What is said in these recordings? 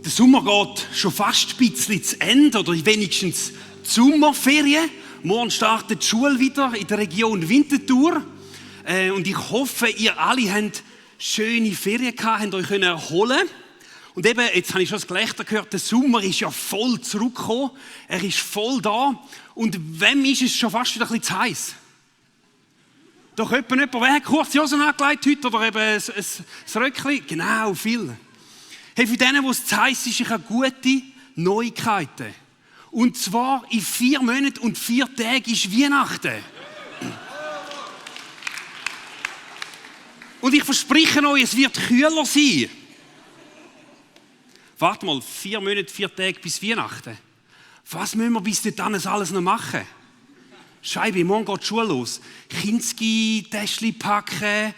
Der Sommer geht schon fast ein bisschen zu Ende, oder wenigstens die Sommerferien. Morgen startet die Schule wieder in der Region Winterthur. Und ich hoffe, ihr alle habt schöne Ferien gehabt, habt euch erholen können. Und eben, jetzt habe ich schon das Gelächter gehört, der Sommer ist ja voll zurückgekommen. Er ist voll da. Und wem ist es schon fast wieder ein bisschen zu heiß? Doch jemand, wer hat kurze Hosen angelegt heute oder eben ein Röckchen? Genau, viel. Hey, für denen, wo es zu heiß ist, ich habe gute Neuigkeiten. Und zwar in 4 Monaten und 4 Tagen ist Weihnachten. Und ich verspreche euch, es wird kühler sein. Warte mal, 4 Monate, 4 Tage bis Weihnachten. Was müssen wir bis dahin alles noch machen? Scheibe, morgen geht die Schule los. Kinski-Täschchen packen,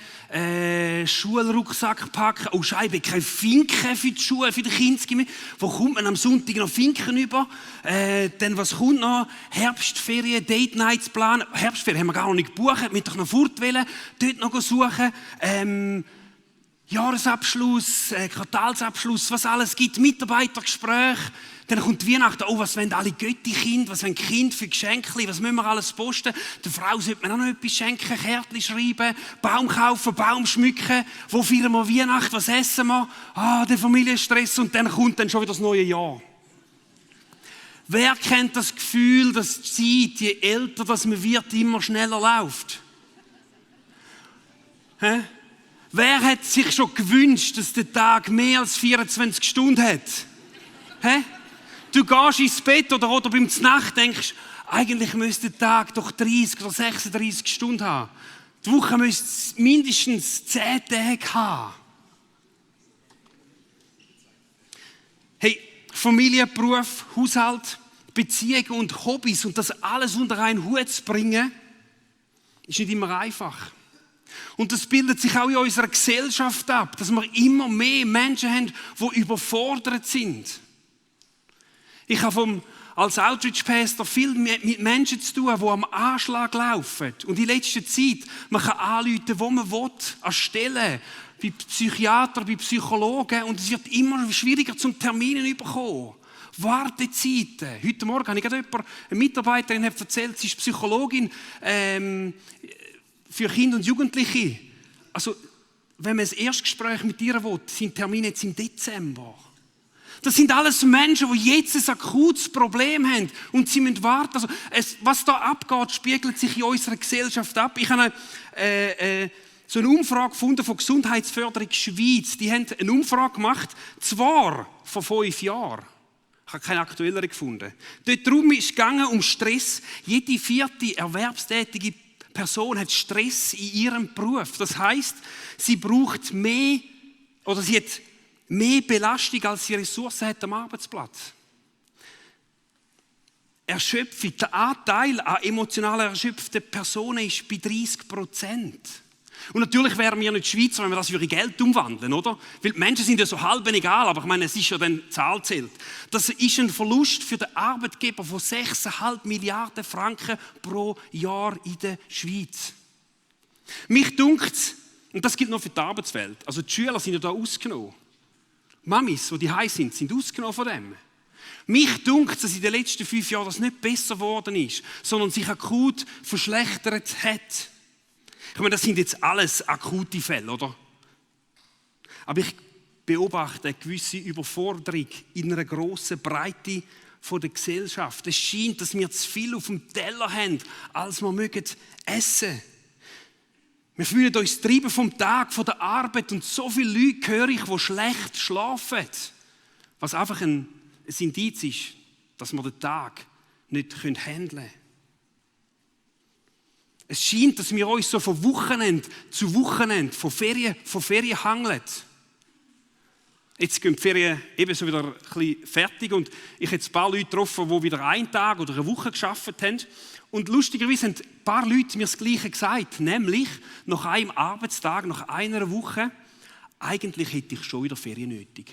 Schulrucksack packen. Oh Scheibe, keine Finken für die Schule, für die Kinski mehr. Wo kommt man am Sonntag noch Finken über? Dann was kommt noch? Herbstferien, Date-Nights planen. Herbstferien haben wir gar noch nicht gebucht, wir doch noch fortwählen, dort noch suchen. Jahresabschluss, Quartalsabschluss, was alles gibt, Mitarbeitergespräche. Dann kommt Weihnachten, oh, was wollen alle Götti-Kinder, was wollen Kinder für Geschenke, was müssen wir alles posten? Der Frau sollte man auch noch etwas schenken, Kärtchen schreiben, Baum kaufen, Baum schmücken. Wo feiern wir Weihnachten, was essen wir? Der Familienstress und dann kommt dann schon wieder das neue Jahr. Wer kennt das Gefühl, dass die Zeit, je älter das man wird, immer schneller läuft? Hä? Wer hat sich schon gewünscht, dass der Tag mehr als 24 Stunden hat? Hä? Du gehst ins Bett oder beim Nacht denkst, eigentlich müsste der Tag doch 30 oder 36 Stunden haben. Die Woche müsste mindestens 10 Tage haben. Hey, Familie, Beruf, Haushalt, Beziehungen und Hobbys und das alles unter einen Hut zu bringen, ist nicht immer einfach. Und das bildet sich auch in unserer Gesellschaft ab, dass wir immer mehr Menschen haben, die überfordert sind. Ich habe als Outreach-Pastor viel mit Menschen zu tun, die am Anschlag laufen. Und in letzter Zeit, man kann anrufen, wo man will, an Stellen, bei Psychiatern, bei Psychologen. Und es wird immer schwieriger, zum Terminen zu bekommen. Wartezeiten. Heute Morgen habe ich gerade eine Mitarbeiterin erzählt, sie ist Psychologin für Kinder und Jugendliche. Also, wenn man ein Erstgespräch mit ihr will, sind Termine jetzt im Dezember. Das sind alles Menschen, die jetzt ein akutes Problem haben und sie müssen warten. Also, was da abgeht, spiegelt sich in unserer Gesellschaft ab. Ich habe so eine Umfrage gefunden von Gesundheitsförderung Schweiz. Die haben eine Umfrage gemacht, zwar vor 5 Jahren. Ich habe keine aktuellere gefunden. Dort darum ist es gegangen um Stress. Jede 4. erwerbstätige Person hat Stress in ihrem Beruf. Das heisst, sie braucht mehr oder sie hat mehr Belastung, als sie Ressourcen hat am Arbeitsplatz. Erschöpfung, der Anteil an emotional erschöpften Personen ist bei 30%. Und natürlich wären wir nicht Schweizer, wenn wir das für Geld umwandeln, oder? Weil die Menschen sind ja so halb egal, aber ich meine, es ist ja dann die Zahl zählt. Das ist ein Verlust für den Arbeitgeber von 6,5 Milliarden Franken pro Jahr in der Schweiz. Mich dunkt, und das gilt nur für die Arbeitswelt, also die Schüler sind ja da ausgenommen. Mamis, die daheim sind ausgenommen von dem. Mich dunkt, dass in den letzten 5 Jahren das nicht besser geworden ist, sondern sich akut verschlechtert hat. Ich meine, das sind jetzt alles akute Fälle, oder? Aber ich beobachte eine gewisse Überforderung in einer grossen Breite der Gesellschaft. Es scheint, dass wir zu viel auf dem Teller haben, als wir essen mögen. Wir fühlen uns getrieben vom Tag, von der Arbeit und so viele Leute höre ich, die schlecht schlafen. Was einfach ein Indiz ist, dass wir den Tag nicht handeln können. Es scheint, dass wir uns so von Wochenende zu Wochenende, von Ferien hangeln. Jetzt gehen die Ferien ebenso wieder ein bisschen fertig und ich habe ein paar Leute getroffen, die wieder einen Tag oder eine Woche gearbeitet haben. Und lustigerweise haben ein paar Leute mir das Gleiche gesagt, nämlich nach einem Arbeitstag, nach einer Woche, eigentlich hätte ich schon wieder Ferien nötig.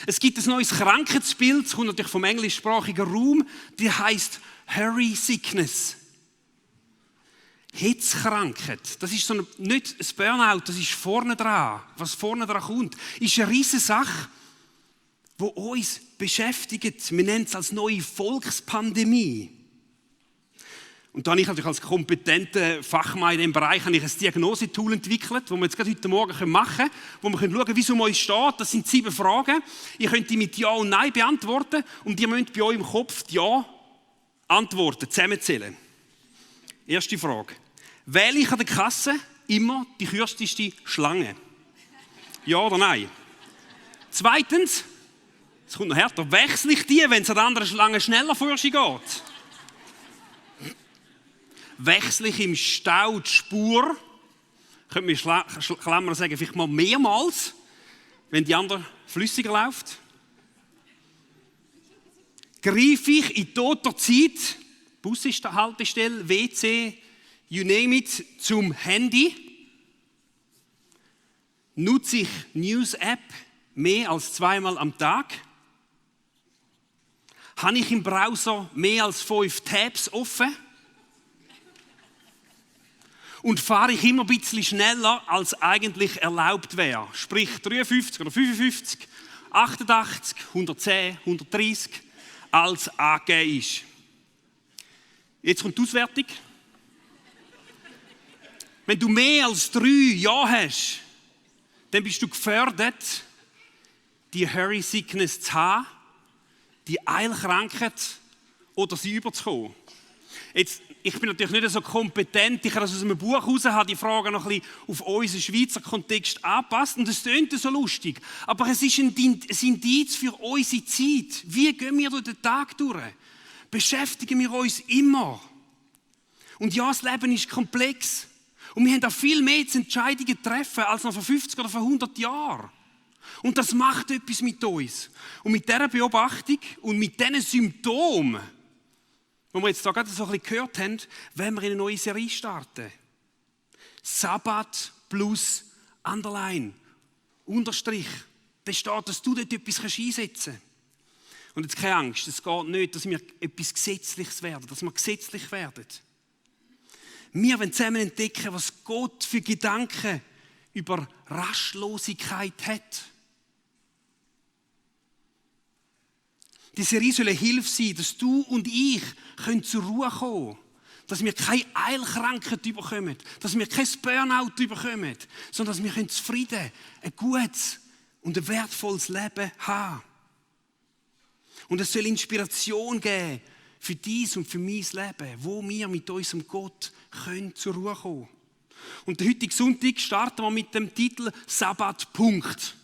Es gibt ein neues Krankheitsbild, das kommt natürlich vom englischsprachigen Raum, die heisst Hurry Sickness. Hitzkrankheit, das ist nicht das Burnout, das ist vorne dran, was vorne dran kommt, ist eine riesige Sache, die uns beschäftigt. Wir nennen es als neue Volkspandemie. Und da habe ich natürlich als kompetenter Fachmann in diesem Bereich ein Diagnosetool entwickelt, das wir jetzt gerade heute Morgen machen können, wo wir schauen können, wie es um euch steht. Das sind 7 Fragen. Ihr könnt die mit Ja und Nein beantworten und ihr müsst bei euch im Kopf die Ja-Antworten zusammenzählen. Erste Frage. Wähle ich an der Kasse immer die kürzeste Schlange? Ja oder nein? Zweitens, es kommt noch härter, wechsle ich die, wenn es an der anderen Schlange schneller vor sich geht? Wechsle ich im Stau die Spur? Könnte man Klammer sagen, vielleicht mal mehrmals, wenn die andere flüssiger läuft? Greife ich in toter Zeit, Bus ist der Haltestelle, WC, you name it, zum Handy? Nutze ich News-App mehr als 2-mal am Tag? Habe ich im Browser mehr als 5 Tabs offen? Und fahre ich immer ein bisschen schneller, als eigentlich erlaubt wäre? Sprich 53 oder 55, 88, 110, 130, als angegeben ist. Jetzt kommt die Auswertung. Wenn du mehr als 3 Ja hast, dann bist du gefährdet, die Hurry Sickness zu haben, die Eilkrankheit oder sie überzukommen. Jetzt, ich bin natürlich nicht so kompetent, ich habe das aus einem Buch heraus, habe die Frage noch ein bisschen auf unseren Schweizer Kontext angepasst und es klingt so lustig, aber es ist ein Indiz für unsere Zeit. Wie gehen wir durch den Tag durch? Beschäftigen wir uns immer? Und ja, das Leben ist komplex. Und wir haben auch viel mehr zu Entscheidungen treffen als noch vor 50 oder vor 100 Jahren. Und das macht etwas mit uns. Und mit dieser Beobachtung und mit diesen Symptomen, die wir jetzt da gerade so ein bisschen gehört haben, wollen wir in eine neue Serie starten. Sabbat plus Underline, Unterstrich. Da steht, dass du dort etwas einsetzen kannst. Und jetzt keine Angst, es geht nicht, dass wir etwas Gesetzliches werden, dass wir gesetzlich werden. Wir wollen zusammen entdecken, was Gott für Gedanken über Rastlosigkeit hat. Die Serie soll eine Hilfe sein, dass du und ich zur Ruhe kommen können. Dass wir keine Eilkrankheit bekommen, dass wir kein Burnout bekommen, sondern dass wir zufrieden, ein gutes und ein wertvolles Leben haben. Und es soll Inspiration geben für dies und für mein Leben, wo wir mit unserem Gott zur Ruhe kommen. Und den heutigen Sonntag starten wir mit dem Titel Sabbat Punkt.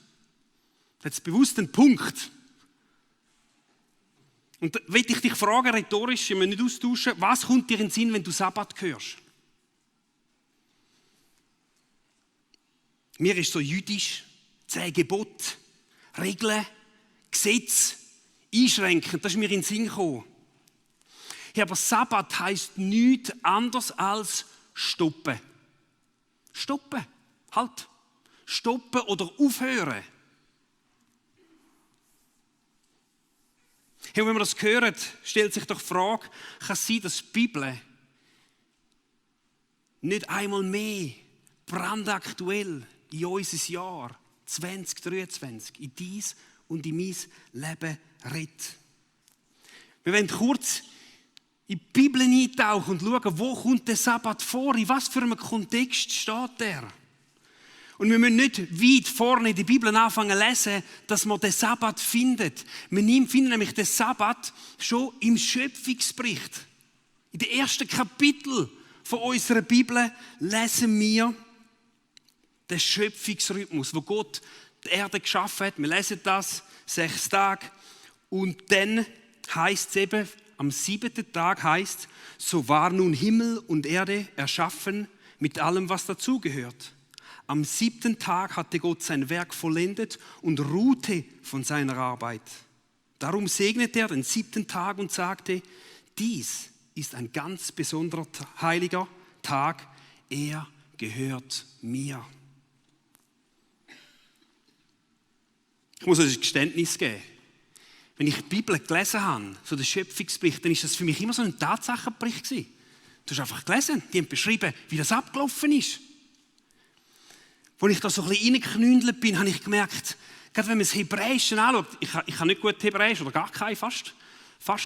Jetzt bewusst ein Punkt. Und da will ich dich fragen, rhetorisch, wir müssen nicht austauschen, was kommt dir in den Sinn, wenn du Sabbat hörst? Mir ist so jüdisch, 10 Gebote, Regeln, Gesetze, einschränken, das ist mir in den Sinn gekommen. Ja, aber Sabbat heisst nichts anderes als stoppen. Stoppen, halt. Stoppen oder aufhören. Hey, wenn man das hört, stellt sich doch die Frage, kann es sein, dass die Bibel nicht einmal mehr brandaktuell in unser Jahr 2023, in dies und in mein Leben redet? Wir wollen kurz in die Bibel eintauchen und schauen, wo kommt der Sabbat vor, in was für einem Kontext steht der. Und wir müssen nicht weit vorne in der Bibel anfangen zu lesen, dass man den Sabbat findet. Wir finden nämlich den Sabbat schon im Schöpfungsbericht. In den ersten Kapitel von unserer Bibel lesen wir den Schöpfungsrhythmus, wo Gott die Erde geschaffen hat. Wir lesen das 6 Tage. Und dann heisst es eben, am 7. Tag heißt, so war nun Himmel und Erde erschaffen mit allem, was dazugehört. Am 7. Tag hatte Gott sein Werk vollendet und ruhte von seiner Arbeit. Darum segnete er den 7. Tag und sagte, dies ist ein ganz besonderer heiliger Tag, er gehört mir. Ich muss euch ein Geständnis geben. Wenn ich die Bibel gelesen habe, so den Schöpfungsbericht, dann ist das für mich immer so ein Tatsachenbericht gewesen. Du hast einfach gelesen, die haben beschrieben, wie das abgelaufen ist. Als ich da so ein bisschen reingeknündelt bin, habe ich gemerkt, gerade wenn man das Hebräische anschaut, ich kann nicht gut Hebräisch oder gar kein, fast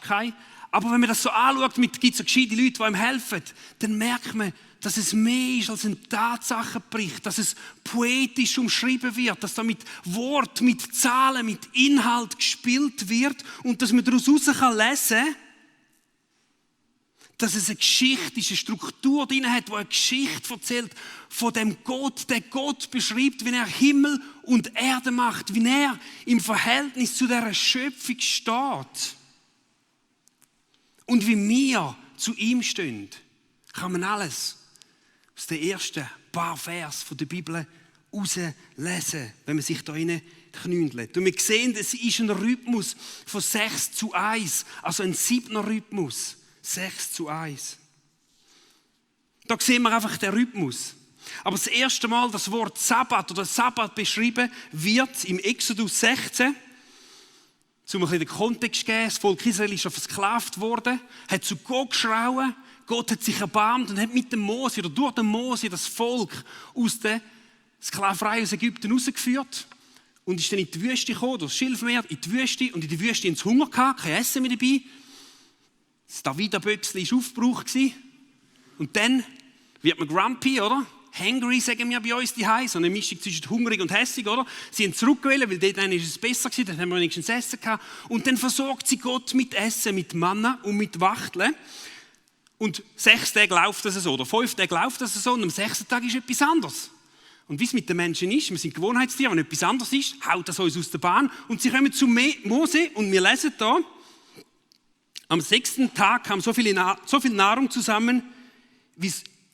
kein, aber wenn man das so anschaut, gibt es so gescheite Leute, die einem helfen, dann merkt man, dass es mehr ist als ein Tatsachenbericht, dass es poetisch umschrieben wird, dass da mit Wort, mit Zahlen, mit Inhalt gespielt wird und dass man daraus lesen kann, dass es eine Geschichte ist, eine Struktur drin hat, die eine Geschichte erzählt von dem Gott, der Gott beschreibt, wie er Himmel und Erde macht, wie er im Verhältnis zu dieser Schöpfung steht. Und wie wir zu ihm stehen, kann man alles aus den ersten paar Vers von der Bibel herauslesen, wenn man sich da knündelt. Und wir sehen, es ist ein Rhythmus von 6:1, also ein 7er Rhythmus. 6:1. Da sehen wir einfach den Rhythmus. Aber das erste Mal das Wort Sabbat oder Sabbat beschrieben wird im Exodus 16. Um ein bisschen den Kontext zu geben, das Volk Israel ist versklavt worden, hat zu Gott geschrauen, Gott hat sich erbarmt und hat mit dem Mose oder durch den Mose das Volk aus der Sklaverei aus Ägypten rausgeführt und ist dann in die Wüste gekommen, durch das Schilfmeer, in die Wüste und in die Wüste ins Hunger gehabt, kein Essen mehr dabei. Das Davida-Böckchen war aufgebraucht. Und dann wird man grumpy, oder? Hangry, sagen wir bei uns daheim, so eine Mischung zwischen hungrig und hässig, oder? Sie haben zurückgewählt, weil dort ist es besser gewesen, dann haben wir wenigstens Essen gehabt. Und dann versorgt sie Gott mit Essen, mit Manna und mit Wachteln. Und 6 Tage läuft das so, oder 5 Tage läuft das so, und am 6. Tag ist etwas anderes. Und wie es mit den Menschen ist, wir sind Gewohnheitstiere, wenn etwas anderes ist, haut das uns aus der Bahn. Und sie kommen zu Mose und wir lesen da, am 6. Tag kam so viel Nahrung zusammen,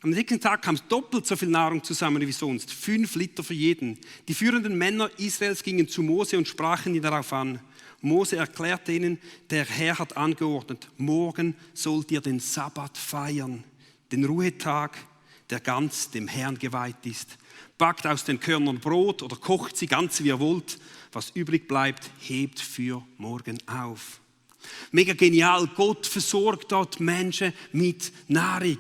am 6. Tag kam doppelt so viel Nahrung zusammen wie sonst, 5 Liter für jeden. Die führenden Männer Israels gingen zu Mose und sprachen ihn darauf an. Mose erklärte ihnen, der Herr hat angeordnet, morgen sollt ihr den Sabbat feiern, den Ruhetag, der ganz dem Herrn geweiht ist. Backt aus den Körnern Brot oder kocht sie ganz wie ihr wollt. Was übrig bleibt, hebt für morgen auf. Mega genial, Gott versorgt dort Menschen mit Nahrung.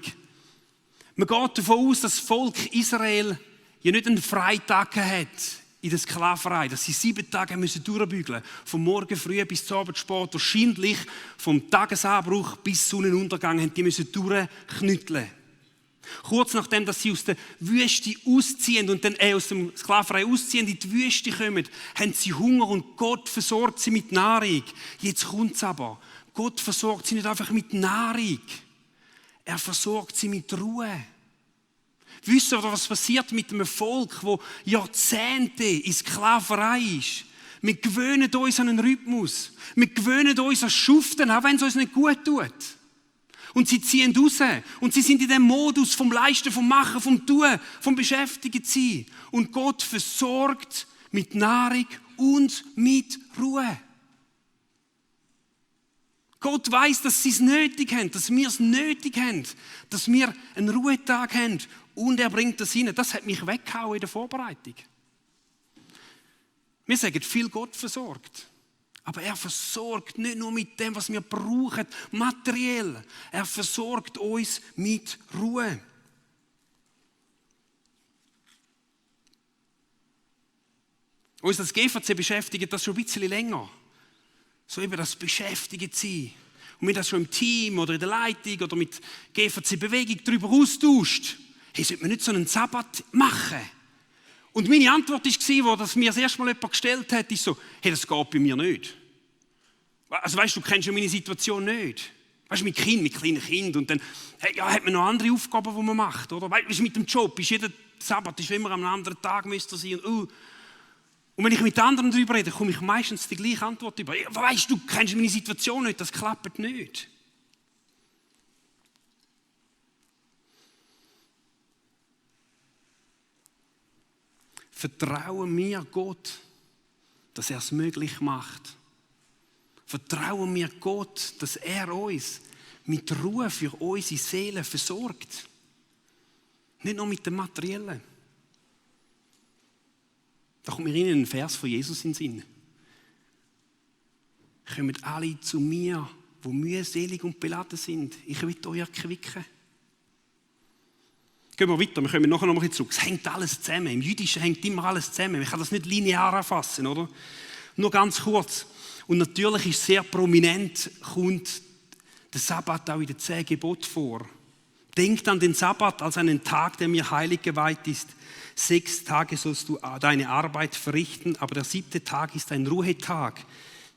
Man geht davon aus, dass das Volk Israel ja nicht einen Freitag hat in der Sklaverei, dass sie 7 Tage durchbügeln müssen. Vom Morgen früh bis zum Abend spät, wahrscheinlich vom Tagesanbruch bis Sonnenuntergang haben die durchknütteln. Kurz nachdem, dass sie aus der Wüste ausziehen und dann aus der Sklaverei ausziehen, in die Wüste kommen, haben sie Hunger und Gott versorgt sie mit Nahrung. Jetzt kommt es aber. Gott versorgt sie nicht einfach mit Nahrung. Er versorgt sie mit Ruhe. Wisst ihr, was passiert mit einem Volk, das Jahrzehnte in Sklaverei ist? Wir gewöhnen uns an einen Rhythmus. Wir gewöhnen uns an Schuften, auch wenn es uns nicht gut tut. Und sie ziehen raus. Und sie sind in dem Modus vom Leisten, vom Machen, vom Tun, vom Beschäftigen sein. Und Gott versorgt mit Nahrung und mit Ruhe. Gott weiss, dass sie es nötig haben, dass wir es nötig haben, dass wir einen Ruhetag haben. Und er bringt das hinein. Das hat mich weggehauen in der Vorbereitung. Wir sagen viel, Gott versorgt. Aber er versorgt nicht nur mit dem, was wir brauchen, materiell. Er versorgt uns mit Ruhe. Uns als GVC beschäftigt das schon ein bisschen länger. So eben das Beschäftigt sein. Und wir das schon im Team oder in der Leitung oder mit GVC-Bewegung darüber austauscht. Hey, sollte man nicht so einen Sabbat machen? Und meine Antwort war, als mir das erste Mal jemand gestellt hat, ist so, hey, das geht bei mir nicht. Also weißt du, kennst ja meine Situation nicht. Weißt du, mit kleinen Kindern und dann hey, ja, hat man noch andere Aufgaben, die man macht. Oder? Weißt du, mit dem Job ist jeder Sabbat ist immer an einem anderen Tag müsste sein. Und wenn ich mit anderen darüber rede, komme ich meistens die gleiche Antwort über. Weißt du, kennst meine Situation nicht, das klappt nicht. Vertrauen wir Gott, dass er es möglich macht. Vertrauen wir Gott, dass er uns mit Ruhe für unsere Seele versorgt. Nicht nur mit dem Materiellen. Da kommt mir Ihnen ein Vers von Jesus in den Sinn. Kommt alle zu mir, die mühselig und beladen sind. Ich will euch erquicken. Gehen wir weiter, wir kommen nachher noch mal zurück. Es hängt alles zusammen. Im Jüdischen hängt immer alles zusammen. Man kann das nicht linear erfassen, oder? Nur ganz kurz. Und natürlich ist sehr prominent, kommt der Sabbat auch in den 10 Geboten vor. Denkt an den Sabbat als einen Tag, der mir heilig geweiht ist. 6 Tage sollst du deine Arbeit verrichten, aber der 7. Tag ist ein Ruhetag,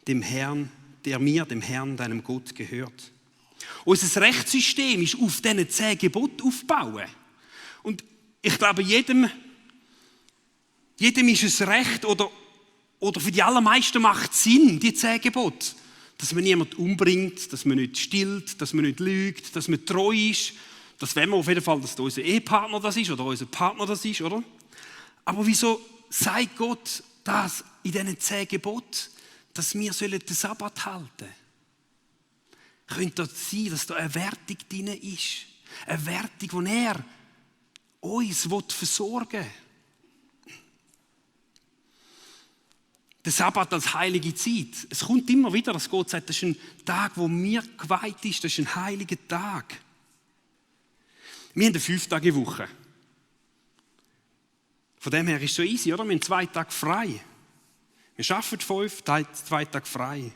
dem Herrn, der mir, dem Herrn, deinem Gott, gehört. Unser Rechtssystem ist auf diesen 10 Geboten aufgebaut. Und ich glaube, jedem ist es recht oder für die allermeisten macht es Sinn, die 10 Gebote. Dass man niemanden umbringt, dass man nicht stillt, dass man nicht lügt, dass man treu ist. Das wollen wir auf jeden Fall, dass unser Ehepartner das ist oder unser Partner das ist, oder? Aber wieso sagt Gott das in diesen 10 Geboten, dass wir den Sabbat halten sollen? Könnte das sein, dass da eine Wertung drin ist? Eine Wertung, die er uns versorgen will. Der Sabbat als heilige Zeit. Es kommt immer wieder, dass Gott sagt, das ist ein Tag, wo mir geweiht ist, das ist ein heiliger Tag. Wir haben eine 5-Tage-Woche. Von dem her ist es so easy, oder? Wir haben 2 Tage frei. Wir arbeiten 5, 2 Tage frei.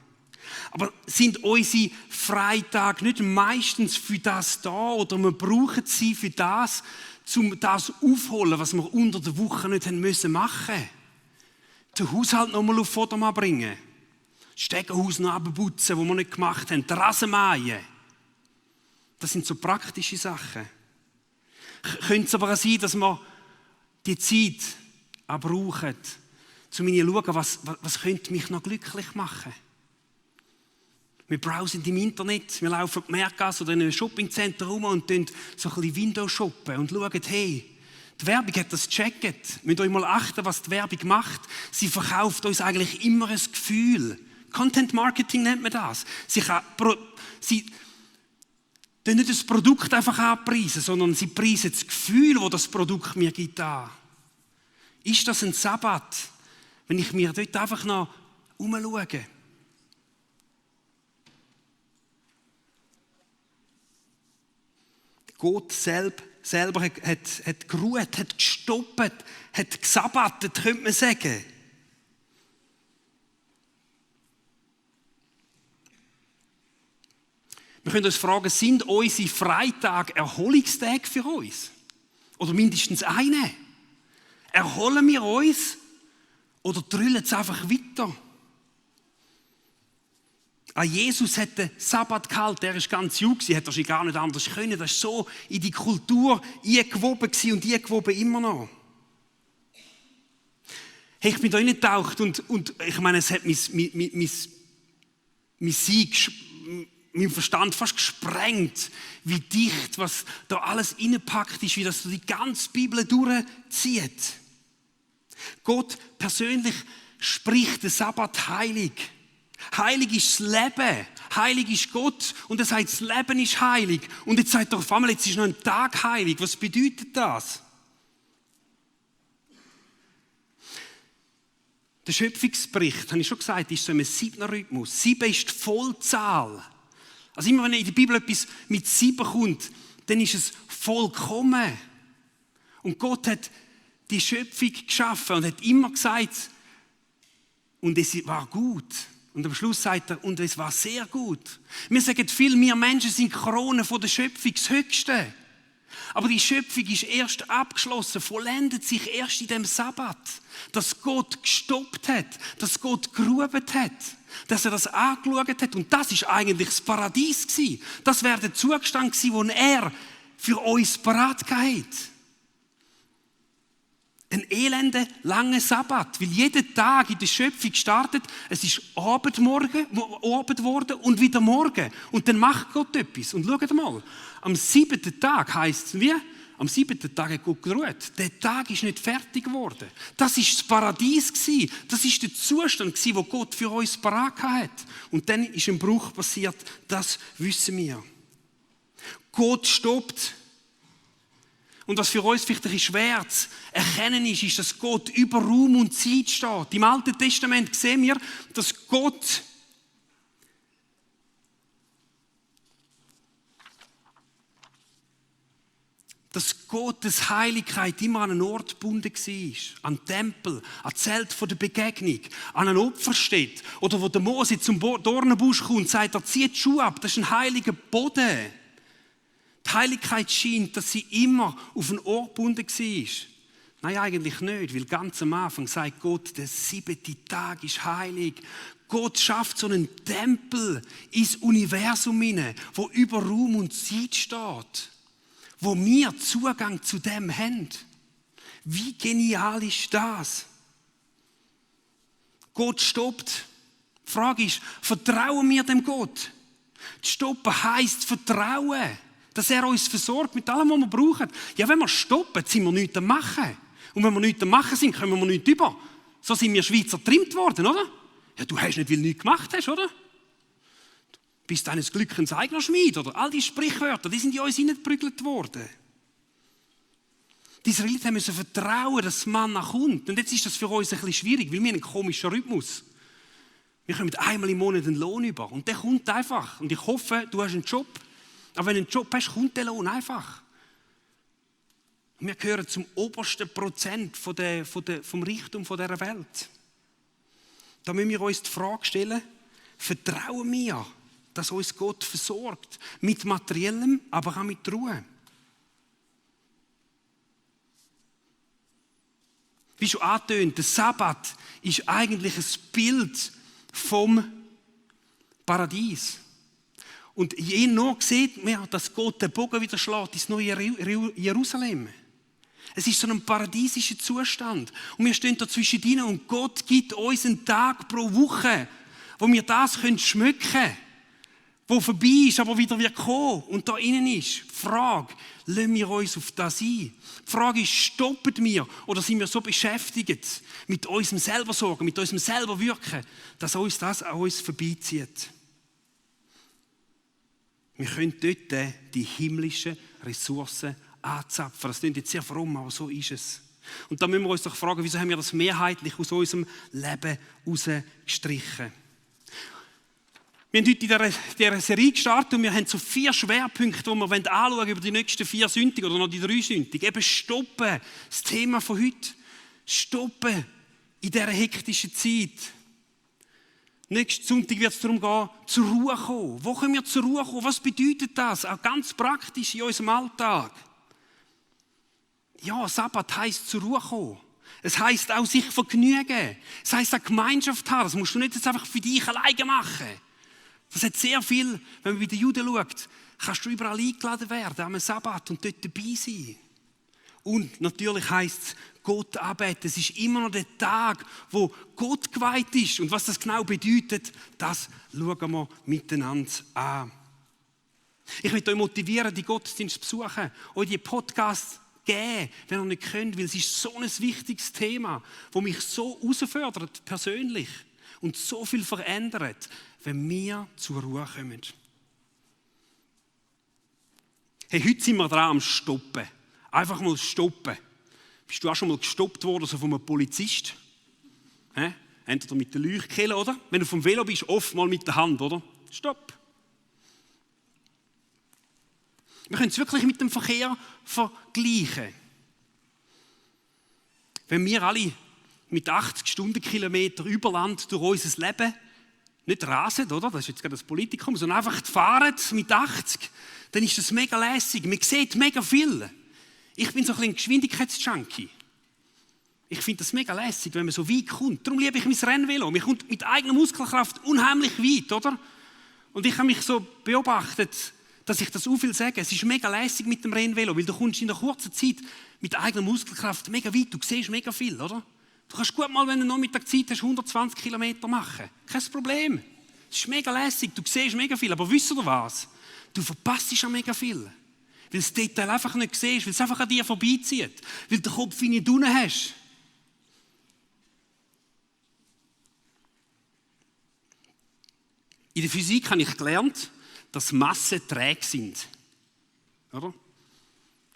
Aber sind unsere Freitage nicht meistens für das da oder wir brauchen sie für das, um das aufzuholen, was wir unter der Woche nicht machen müssen? Den Haushalt noch mal auf Vordermann bringen. Das Stegenhaus noch abputzen, das wir nicht gemacht haben. Den Rasen mähen. Das sind so praktische Sachen. Könnte es aber auch sein, dass wir die Zeit auch brauchen, um zu schauen, was könnte mich noch glücklich machen. Wir browsen im Internet, wir laufen die Märkte oder in einem Shoppingcenter rum und schauen so ein bisschen Window shoppen und schauen, hey, die Werbung hat das gecheckt. Ihr müsst euch mal achten, was die Werbung macht. Sie verkauft uns eigentlich immer ein Gefühl. Content Marketing nennt man das. Sie tun nicht das Produkt einfach anpreisen, sondern sie preisen das Gefühl, das das Produkt mir gibt, an. Ist das ein Sabbat, wenn ich mir dort einfach noch umschaue? Gott selber hat geruht, hat gestoppt, hat gesabbatet, könnte man sagen. Wir können uns fragen, sind unsere Freitage Erholungstage für uns? Oder mindestens eine? Erholen wir uns oder drüllen es einfach weiter? Jesus hat den Sabbat gehalten, er war ganz jung, hätte wahrscheinlich gar nicht anders können. Das war so in die Kultur eingewoben und eingewoben immer noch. Hey, ich bin da reingetaucht und ich meine, es hat mein Verstand fast gesprengt, wie dicht, was da alles reingepackt ist, wie das so die ganze Bibel durchzieht. Gott persönlich spricht den Sabbat heilig. Heilig ist das Leben, heilig ist Gott und er sagt, das Leben ist heilig. Und jetzt sagt er auf einmal, jetzt ist noch ein Tag heilig. Was bedeutet das? Der Schöpfungsbericht, habe ich schon gesagt, ist so ein 7er-Rhythmus. 7 ist die Vollzahl. Also immer wenn in der Bibel etwas mit 7 kommt, dann ist es vollkommen. Und Gott hat die Schöpfung geschaffen und hat immer gesagt, und es war gut. Und am Schluss sagt er, und es war sehr gut. Wir sagen viel, wir Menschen sind Krone von der Schöpfung, das Höchste. Aber die Schöpfung ist erst abgeschlossen, vollendet sich erst in dem Sabbat. Dass Gott gestoppt hat, dass Gott geruhen hat, dass er das angeschaut hat. Und das ist eigentlich das Paradies gewesen. Das wäre der Zustand gewesen, den er für uns parat hat. Ein elender, langer Sabbat, weil jeden Tag in der Schöpfung startet, es ist Abend geworden und wieder Morgen. Und dann macht Gott etwas. Und schaut mal, am 7. Tag heisst es wie? Am 7. Tag hat Gott geruht. Der Tag ist nicht fertig geworden. Das war das Paradies gewesen. Das ist der Zustand gewesen, den Gott für uns parat hat. Und dann ist ein Bruch passiert, das wissen wir. Gott stoppt. Und was für uns vielleicht ein bisschen schwer zu erkennen ist, dass Gott über Raum und Zeit steht. Im Alten Testament sehen wir, dass Gott dass Gottes Heiligkeit immer an einen Ort gebunden war. An den Tempel, an das Zelt der Begegnung, an einen Opferstätte. Oder wo der Mose zum Dornenbusch kommt und sagt, er zieht die Schuhe ab. Das ist ein heiliger Boden. Die Heiligkeit scheint, dass sie immer auf einen Ort gebunden war. Nein, eigentlich nicht, weil ganz am Anfang sagt Gott, der 7. Tag ist heilig. Gott schafft so einen Tempel ins Universum hinein, wo über Raum und Zeit steht. Wo wir Zugang zu dem haben. Wie genial ist das? Gott stoppt. Die Frage ist, vertrauen wir dem Gott? Stoppen heisst Vertrauen, dass er uns versorgt mit allem, was wir brauchen. Ja, wenn wir stoppen, sind wir nichts am Machen. Und wenn wir nichts am Machen sind, kommen wir nichts über. So sind wir Schweizer getrimmt worden, oder? Ja, du hast nicht, weil du nichts gemacht hast, oder? Bist deines Glückens eigener Schmied, oder? All diese Sprichwörter, die sind in uns hineingeprügelt worden. Die Israeliten müssen vertrauen, dass das Manna kommt. Und jetzt ist das für uns ein bisschen schwierig, weil wir einen komischen Rhythmus. Wir kommen einmal im Monat einen Lohn über. Und der kommt einfach. Und ich hoffe, du hast einen Job. Aber wenn du einen Job hast, kommt der Lohn einfach. Und wir gehören zum obersten Prozent vom Reichtum dieser Welt. Da müssen wir uns die Frage stellen, vertrauen wir, dass uns Gott versorgt. Mit Materiellem, aber auch mit Ruhe. Wie schon angetönt, der Sabbat ist eigentlich ein Bild vom Paradies. Und je noch sieht man, dass Gott den Bogen wieder schlägt ins neue Jerusalem. Es ist so ein paradiesischer Zustand. Und wir stehen da zwischendrin und Gott gibt uns einen Tag pro Woche, wo wir das schmecken können. Wo vorbei ist, aber wieder wird kommen und da innen ist. Die Frage, lassen wir uns auf das ein? Die Frage ist, stoppen wir oder sind wir so beschäftigt mit unserem selber Sorgen, mit unserem selber Wirken, dass uns das an uns vorbeizieht? Wir können dort die himmlischen Ressourcen anzapfen. Das klingt jetzt sehr fromm, aber so ist es. Und da müssen wir uns doch fragen, wieso haben wir das mehrheitlich aus unserem Leben herausgestrichen? Wir haben heute in dieser Serie gestartet und wir haben so 4 Schwerpunkte, die wir anschauen wollen über die nächsten 4 Sündige oder noch die 3 Sündige. Eben stoppen, das Thema von heute. Stoppen in dieser hektischen Zeit. Nächsten Sonntag wird es darum gehen, zur Ruhe kommen. Wo können wir zur Ruhe kommen? Was bedeutet das? Auch ganz praktisch in unserem Alltag. Ja, Sabbat heisst zur Ruhe kommen. Es heisst auch sich vergnügen. Es heisst auch Gemeinschaft haben. Das musst du nicht jetzt einfach für dich alleine machen. Das hat sehr viel, wenn man bei den Juden schaut, kannst du überall eingeladen werden am Sabbat und dort dabei sein. Und natürlich heisst es, Gott anbeten. Es ist immer noch der Tag, wo Gott geweiht ist. Und was das genau bedeutet, das schauen wir miteinander an. Ich möchte euch motivieren, die Gottesdienste zu besuchen, euch die Podcasts geben, wenn ihr nicht könnt, weil es ist so ein wichtiges Thema, das mich so herausfordert, persönlich, und so viel verändert, wenn wir zur Ruhe kommen. Hey, heute sind wir dran am Stoppen. Einfach mal stoppen. Bist du auch schon mal gestoppt worden, so von einem Polizist? Entweder mit der Leuchtkelle, oder? Wenn du vom Velo bist, oft mal mit der Hand, oder? Stopp. Wir können es wirklich mit dem Verkehr vergleichen. Wenn wir alle mit 80 Stundenkilometer über Land durch unser Leben nicht rasen, oder? Das ist jetzt gerade das Politikum, sondern einfach fahren mit 80, dann ist das mega lässig. Man sieht mega viel. Ich bin so ein Geschwindigkeitsjunkie. Ich finde das mega lässig, wenn man so weit kommt. Darum liebe ich mein Rennvelo. Man kommt mit eigener Muskelkraft unheimlich weit, oder? Und ich habe mich so beobachtet, dass ich das so viel sage. Es ist mega lässig mit dem Rennvelo, weil du kommst in einer kurzen Zeit mit eigener Muskelkraft mega weit. Du siehst mega viel, oder? Du kannst gut mal, wenn du Nachmittag Zeit hast, 120 Kilometer machen. Kein Problem. Es ist mega lässig, du siehst mega viel. Aber wisst ihr was? Du verpasst schon mega viel. Weil du das Detail einfach nicht siehst, weil es einfach an dir vorbeizieht. Weil du den Kopf nicht unten hast. In der Physik habe ich gelernt, dass Massen träge sind. Oder?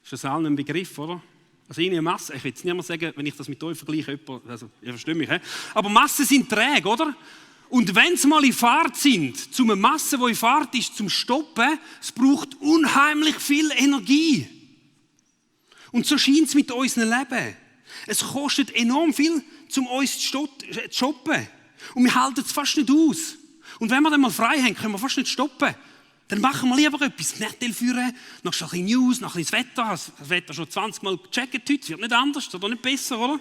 Ist das allen ein Begriff, oder? Also eine Masse, ich will jetzt nicht mehr sagen, wenn ich das mit euch vergleiche, also ihr versteht mich, aber Massen sind träge, oder? Und wenn sie mal in Fahrt sind, zum eine Masse, die in Fahrt ist, zum Stoppen, es braucht unheimlich viel Energie. Und so scheint es mit unserem Leben. Es kostet enorm viel, um uns zu shoppen. Und wir halten es fast nicht aus. Und wenn wir dann mal frei haben, können wir fast nicht stoppen. Dann machen wir lieber etwas. Nettel führen, noch ein bisschen News, noch ein bisschen das Wetter. Das Wetter schon 20 Mal gecheckt heute. Es wird nicht anders oder nicht besser, oder?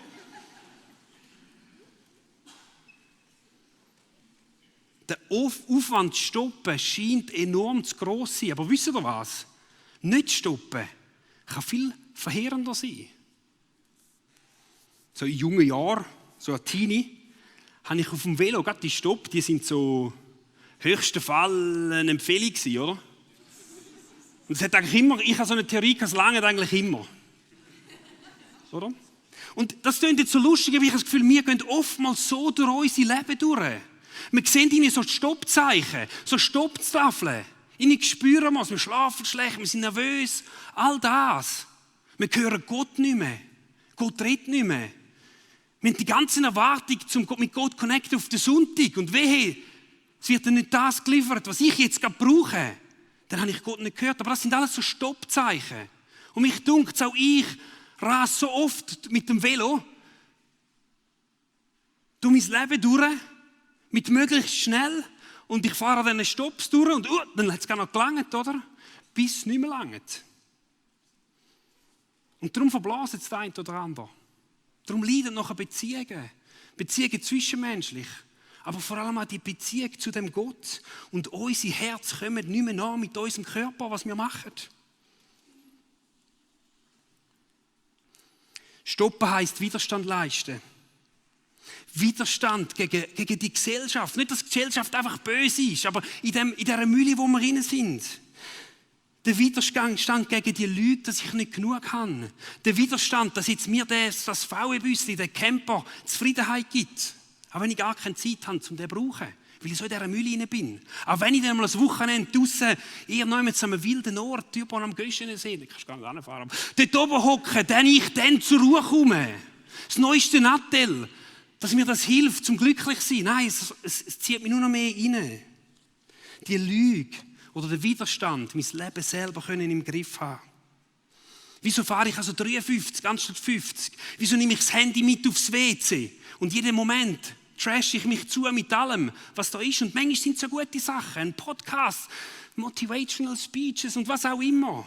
Der Aufwand zu stoppen scheint enorm zu gross sein. Aber wisst ihr was? Nicht stoppen kann viel verheerender sein. So in jungen Jahren, so ein Teenie, habe ich auf dem Velo gerade die Stopp, die sind so höchsten Fall eine Empfehlung gewesen, oder? Und es hat eigentlich immer, ich habe so eine Theorie, es langt eigentlich immer. Oder? Und das klingt jetzt so lustig, aber ich habe das Gefühl, wir gehen oftmals so durch unser Leben durch. Wir sehen ihnen so Stoppzeichen, so Stopptafeln. Ihnen spüren wir es, wir schlafen schlecht, wir sind nervös. All das. Wir hören Gott nicht mehr. Gott redet nicht mehr. Wir haben die ganze Erwartung, mit Gott connecten auf den Sonntag. Und wehe, es wird dann nicht das geliefert, was ich jetzt gerade brauche. Dann habe ich Gott nicht gehört. Aber das sind alles so Stoppzeichen. Und mich dunkt auch ich rase so oft mit dem Velo durch mein Leben durch, mit möglichst schnell. Und ich fahre an diesen Stopps durch und dann hat es gar noch gelangt, oder? Bis es nicht mehr langt. Und darum verblasen es der eine oder andere. Darum leiden nachher Beziehungen. Beziehungen zwischenmenschlich. Aber vor allem auch die Beziehung zu dem Gott. Und unsere Herzen kommen nicht mehr nach mit unserem Körper, was wir machen. Stoppen heisst Widerstand leisten. Widerstand gegen die Gesellschaft. Nicht, dass die Gesellschaft einfach böse ist, aber in dieser Mühle, wo wir drin sind. Der Widerstand gegen die Lüge, dass ich nicht genug habe. Der Widerstand, dass jetzt mir das VW-Büsschen, der Camper, Zufriedenheit gibt. Auch wenn ich gar keine Zeit habe, um den zu brauchen. Weil ich so in dieser Mühle rein bin. Auch wenn ich dann mal ein Wochenende draussen, eher noch mit so einem wilden Ort, über am Göschenensee, da kannst du gar nicht anfahren, aber dort oben hocken, dann zur Ruhe komme. Das neueste Nattel, dass mir das hilft, zum glücklich zu sein. Nein, es zieht mich nur noch mehr rein. Die Lüge oder der Widerstand, mein Leben selber können im Griff haben. Wieso fahre ich also 53 anstatt 50? Wieso nehme ich das Handy mit aufs WC? Und jeden Moment trash ich mich zu mit allem, was da ist. Und manchmal sind es so gute Sachen, ein Podcast, Motivational Speeches und was auch immer.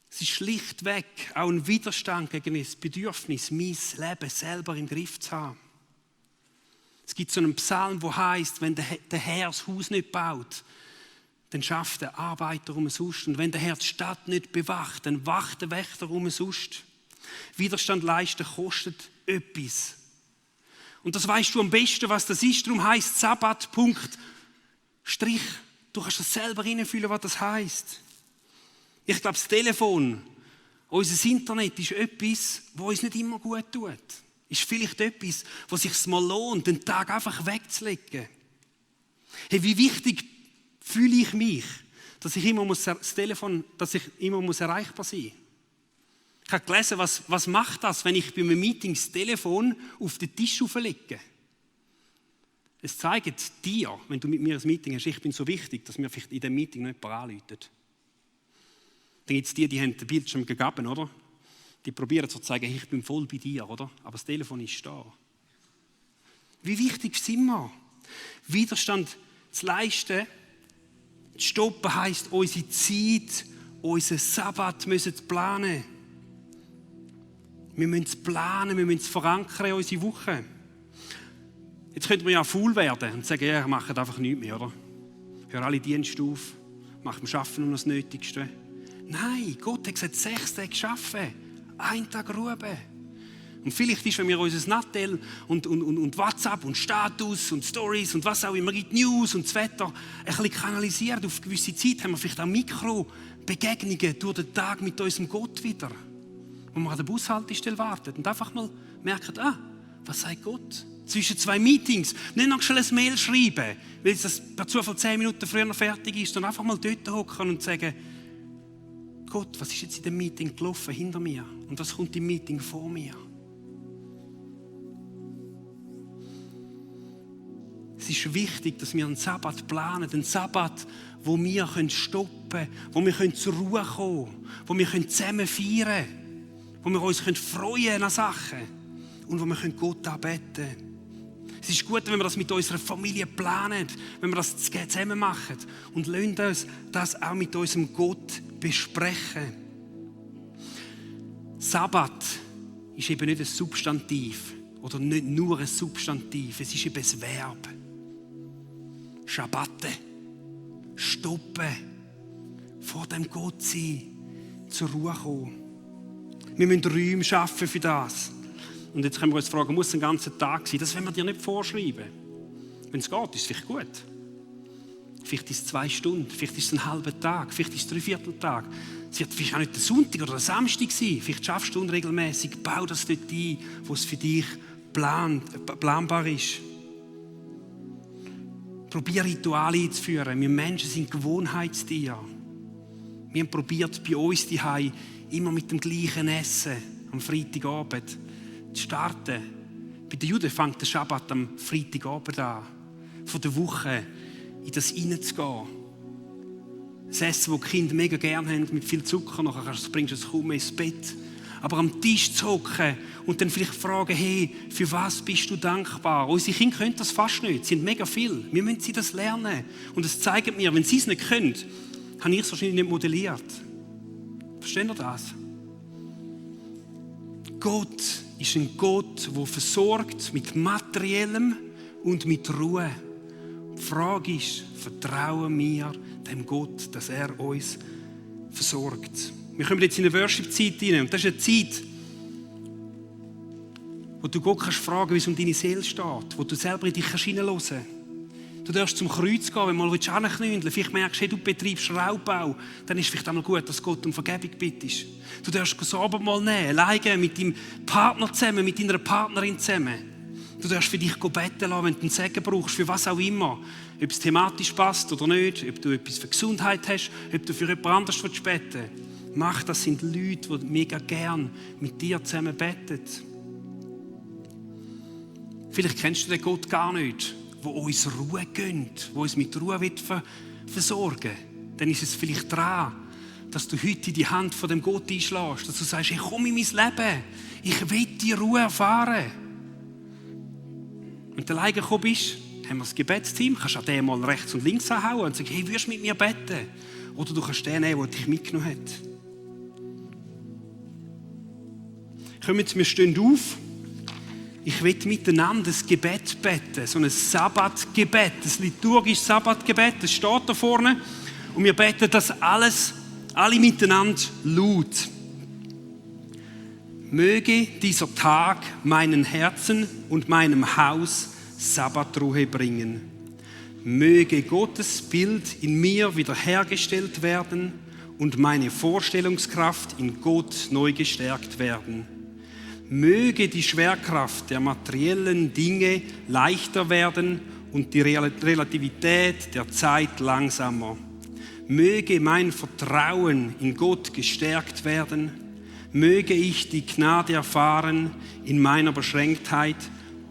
Es ist schlichtweg auch ein Widerstand gegen das Bedürfnis, mein Leben selber im Griff zu haben. Es gibt so einen Psalm, wo heißt, wenn der Herr das Haus nicht baut, dann schafft der Arbeiter umsonst. Und wenn der Herr die Stadt nicht bewacht, dann wacht der Wächter umsonst. Widerstand leisten kostet etwas. Und das weißt du am besten, was das ist. Darum heisst Sabbat, Punkt, Strich. Du kannst das selber hineinfühlen, was das heisst. Ich glaube, das Telefon, unser Internet ist etwas, was uns nicht immer gut tut. Ist vielleicht etwas, was sich mal lohnt, den Tag einfach wegzulegen. Hey, wie wichtig fühle ich mich, dass ich immer das Telefon, dass ich immer erreichbar sein muss. Ich habe gelesen, was macht das, wenn ich bei einem Meeting das Telefon auf den Tisch auflege? Es zeigt dir, wenn du mit mir ein Meeting hast, ich bin so wichtig, dass mir vielleicht in diesem Meeting nicht jemand anruft. Dann gibt es die haben den Bildschirm gegeben, oder? Die probieren zu zeigen, ich bin voll bei dir, oder? Aber das Telefon ist da. Wie wichtig sind wir? Widerstand zu leisten, zu stoppen heisst, unsere Zeit, unseren Sabbat müssen zu planen. Wir müssen es planen, wir müssen es verankern in unsere Woche. Jetzt könnte man ja faul werden und sagen, ja, ich mache einfach nichts mehr, oder? Hör alle Dienste auf, mach beim Arbeiten nur das Nötigste. Nein, Gott hat gesagt, 6 Tage arbeiten, 1 Tag Ruhe. Und vielleicht ist, wenn wir unser Nattel und WhatsApp und Status und Stories und was auch immer gibt, News und das Wetter, ein bisschen kanalisiert auf gewisse Zeit, haben wir vielleicht auch Mikrobegegnungen durch den Tag mit unserem Gott wieder. Wo wir an der Bushaltestelle warten und einfach mal merken, was sagt Gott? Zwischen 2 Meetings, nicht noch schnell ein Mail schreiben, weil das per Zufall 10 Minuten früher fertig ist, sondern einfach mal dort hocken und sagen, Gott, was ist jetzt in dem Meeting gelaufen hinter mir? Und was kommt im Meeting vor mir? Es ist wichtig, dass wir einen Sabbat planen. Einen Sabbat, wo wir stoppen können, wo wir zur Ruhe kommen können, wo wir zusammen feiern können, wo wir uns freuen an Sachen und wo wir Gott anbeten können. Es ist gut, wenn wir das mit unserer Familie planen, wenn wir das zusammen machen und lassen uns das auch mit unserem Gott besprechen. Sabbat ist eben nicht ein Substantiv oder nicht nur ein Substantiv, es ist eben ein Verb. Schabbate, stoppen, vor dem Gott sein, zur Ruhe kommen. Wir müssen Räume schaffen für das. Und jetzt können wir uns fragen, muss es ein ganzer Tag sein? Das wollen wir dir nicht vorschreiben. Wenn es geht, ist es vielleicht gut. Vielleicht ist es 2 Stunden, vielleicht ist es ein halber Tag, vielleicht ist es 3/4 Tag. Es wird vielleicht auch nicht der Sonntag oder der Samstag sein. Vielleicht schaffst du unregelmäßig. Bau das dort ein, wo es für dich planbar ist. Probier Rituale einzuführen. Wir Menschen sind Gewohnheitstiere. Wir haben probiert, bei uns zu Hause immer mit dem gleichen Essen am Freitagabend zu starten. Bei den Juden fängt der Schabbat am Freitagabend an. Von der Woche in das hineinzugehen. Das Essen, das die Kinder mega gerne haben, mit viel Zucker, nachher bringst du es kaum mehr ins Bett. Aber am Tisch zu hocken und dann vielleicht fragen, hey, für was bist du dankbar? Unsere Kinder können das fast nicht, sie sind mega viel. Wir müssen sie das lernen. Und es zeigt mir, wenn sie es nicht können, habe ich es wahrscheinlich nicht modelliert. Verstehen ihr das? Gott ist ein Gott, der versorgt mit Materiellem und mit Ruhe. Die Frage ist, vertrauen wir dem Gott, dass er uns versorgt? Wir kommen jetzt in eine Worship-Zeit hinein. Und das ist eine Zeit, wo du Gott kannst fragen, wie es um deine Seele steht, wo du selber in dich hineinhören kannst. Du darfst zum Kreuz gehen, wenn du mal hinknündeln willst. Vielleicht merkst du, hey, du betreibst Raubbau. Dann ist es vielleicht einmal gut, dass Gott um Vergebung bittest. Du darfst das Abendmahl nehmen, alleine mit deinem Partner zusammen, mit deiner Partnerin zusammen. Du darfst für dich beten lassen, wenn du einen Segen brauchst, für was auch immer. Ob es thematisch passt oder nicht, ob du etwas für Gesundheit hast, ob du für jemand anderes beten willst. Mach, das sind Leute, die mega gern mit dir zusammen beten. Vielleicht kennst du den Gott gar nicht, der uns Ruhe gönnt, der uns mit Ruhe versorgen will. Dann ist es vielleicht dran, dass du heute in die Hand von dem Gott einschlägst, dass du sagst, hey, komm in mein Leben, ich will die Ruhe erfahren. Wenn du alleine gekommen bist, haben wir das Gebetsteam, kannst du den mal rechts und links anhauen und sagen, hey, würdest du mit mir beten? Oder du kannst den nehmen, der dich mitgenommen hat. Kommen wir stehen auf. Ich will miteinander ein Gebet beten, so ein Sabbatgebet, ein liturgisches Sabbatgebet, das steht da vorne. Und wir beten das alle miteinander laut. Möge dieser Tag meinem Herzen und meinem Haus Sabbatruhe bringen. Möge Gottes Bild in mir wiederhergestellt werden und meine Vorstellungskraft in Gott neu gestärkt werden. Möge die Schwerkraft der materiellen Dinge leichter werden und die Relativität der Zeit langsamer. Möge mein Vertrauen in Gott gestärkt werden. Möge ich die Gnade erfahren, in meiner Beschränktheit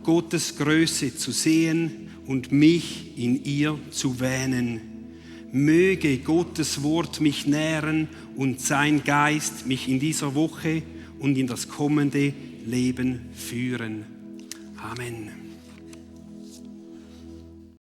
Gottes Größe zu sehen und mich in ihr zu wähnen. Möge Gottes Wort mich nähren und sein Geist mich in dieser Woche und in das kommende Leben führen. Amen.